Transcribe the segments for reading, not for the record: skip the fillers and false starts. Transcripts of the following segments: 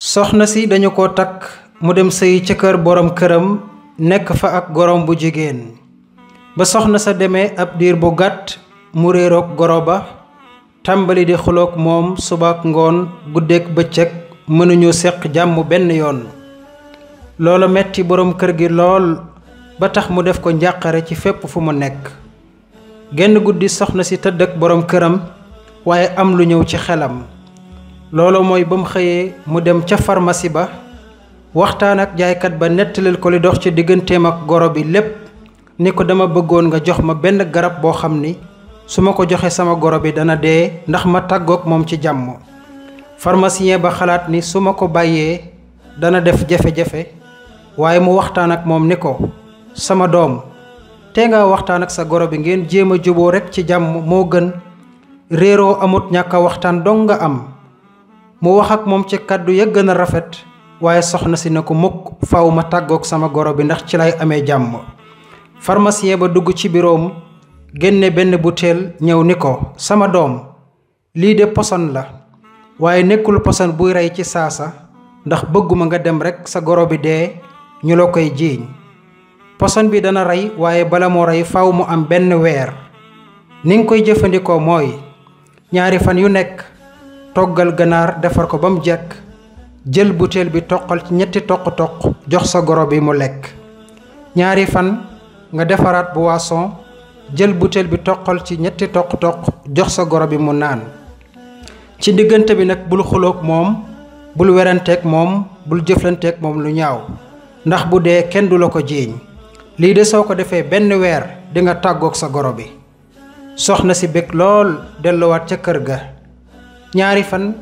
soxna si dañu ko takk mu dem sëyi ca kër borom këram nekk fa ak goroom bu jigéen ba soxna sa demee ab diir bu gàtt mu réeroog goro ba tàmbali di xuloog moom subaak ngoon guddeeg bëccëg mënuñu seq jàmm benn yoon loolu metti borom kër gi lool ba tax mu def ko njàqare ci fépp fu mu nekk genn guddi soxna si tëdd ak borom këram waaye am lu ñëw ci xelam loolu mooy ba mu xëyee mu dem ca pharmacie ba waxtaan ak jaaykat ba nettalil ko li dox ci digganteem ak goro bi lépp ni ko dama bëggoon nga jox ma benn garab boo xam ni su ma ko joxe sama goro bi dana dee ndax ma tàggoog moom ci jàmm pharmacien ba xalaat ni su ma ko bàyyee dana def jafe-jafe waaye mu waxtaan ak moom ni ko sama doom tee nga waxtaan ak sa goro bi ngeen jéem a juboo rekk ci jàmm moo gën réeroo amut ñàkk a waxtaan dong nga am mu wax ak moom ci kàddu ya gën a rafet waaye soxna si ne ko mukk faw ma tàggoog sama goro bi ndax ci lay amee jàmm pharmacien ba dugg ci biroom génne benn butéel ñëw ni ko sama doom lii de poson la waaye nekkul poson buy rey ci saasa ndax bëgguma nga dem rekk sa goro bi dee ñu la koy jiiñ poson bi dana rey waaye bala moo rey faw mu am benn weer ni nga koy jëfandikoo mooy ñaari fan yu nekk toggal ganaar defar ko ba mu jekk jël butéel bi toqal ci ñetti toq-toq jox sa goro bi mu lekk ñaari fan nga defaraat boisson jël butéel bi toqal ci ñetti toq-toq jox sa goro bi mu naan ci diggante bi nag bul xuloog moom bul weranteeg moom bul jëflanteeg moom lu ñaaw ndax bu dee kenn du la ko jiiñ lii de soo ko defee benn weer di nga tàggoog sa goro bi soxna si bég lool delluwaat ca kër ga ñaari fan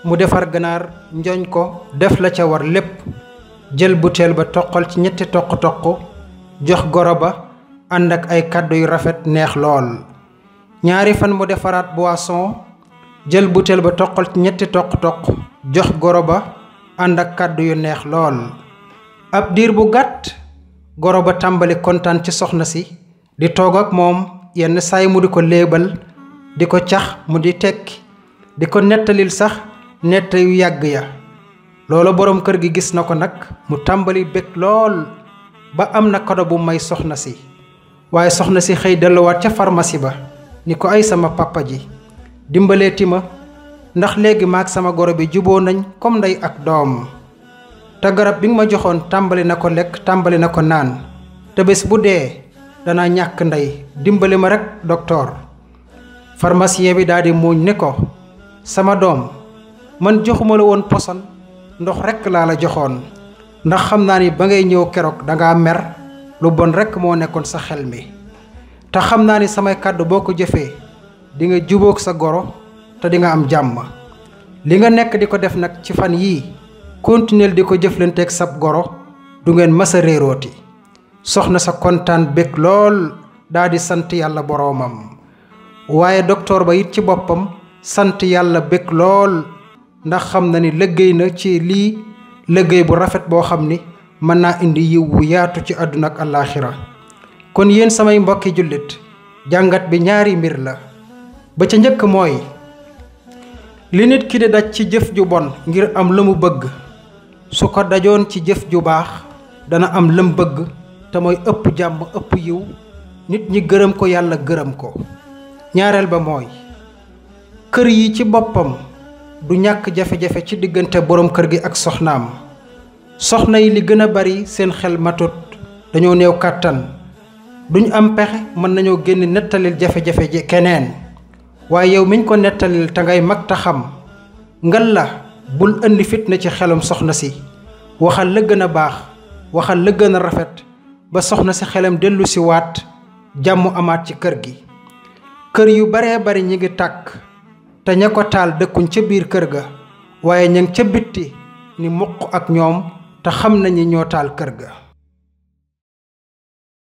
mu defar ganaar njoñ ko def la ca war lépp jël butéel ba toqal ci ñetti toq-toq jox goro ba ànd ak ay kàddu yu rafet neex lool ñaari fan mu defaraat boisson jël butéel ba toqal ci ñetti toq-toq jox goro ba ànd ak kàddu yu neex lool ab diir bu gàtt goro ba tàmbali kontaan ci soxna si di toog ak moom yenn saay mu di ko léebal di ko cax mu di tekki di ko nettalil sax nett yu yàgg ya loolu boroom kër gi gis na ko nag mu tàmbali bég lool ba am na kado bu may soxna si waaye soxna si xëy delluwaat ca pharmacie ba ni ko ay sama papa ji dimbaleeti ma ndax léegi maag sama goro bi juboo nañ comme ndey ak doom te garab bi nga ma joxoon tàmbali na ko lekk tàmbali na ko naan te bés bu dee danaa ñàkk ndey dimbali ma rekk docteur pharmacien bi daldi muuñ ni ko sama doom man joxuma la woon poson ndox rekk laa la joxoon ndax xam naa ni ba ngay ñëw keroog dangaa mer lu bon rekk moo nekkoon sa xel mi te xam naa ni samay kàddu boo ko jëfee di nga jubóog sa goro te di nga am jàmm li nga nekk di ko def nag ci fan yii continuer di ko jëflanteeg sab goro du ngeen mës a réerooti soxna sa kontaan bég lool daa di sant yàlla boroomam waaye docteur ba it ci boppam sant yàlla bég lool ndax xam na ni liggéey na ci lii liggéey bu rafet boo xam ni mën naa indi yiw wu yaatu ci àdduna ak àllaaxira kon yéen samay mbokki jullit jàngat bi ñaari mbir la ba ca njëkk mooy li nit ki di daj ci jëf ju bon ngir am la mu bëgg su ko dajoon ci jëf ju baax dana am lam bëgg te mooy ëpp jàmm ëpp yiw nit ñi gërëm ko yàlla gërëm ko ñaareel ba mooy kër yi ci boppam du ñàkk jafe-jafe ci diggante boroom kër gi ak soxnaam soxna yi li gën a bari seen xel matut dañoo néew kàttan duñ am pexe mën nañoo génn nettalil jafe-jafe ji keneen waaye yow miñ ko nettalil te ngay mag ta xam ngal la bul indi fitna ci xelum soxna si waxal la gën a baax waxal la gën a rafet ba soxna si xelam dellu si waat jàmm amaat ci kër gi kër yu baree bari ñi ngi tàkk te ña ko taal dëkkuñ ca biir kër ga waaye ña ngi ca bitti ni muq ak ñoom te xam nañu ñoo taal kër ga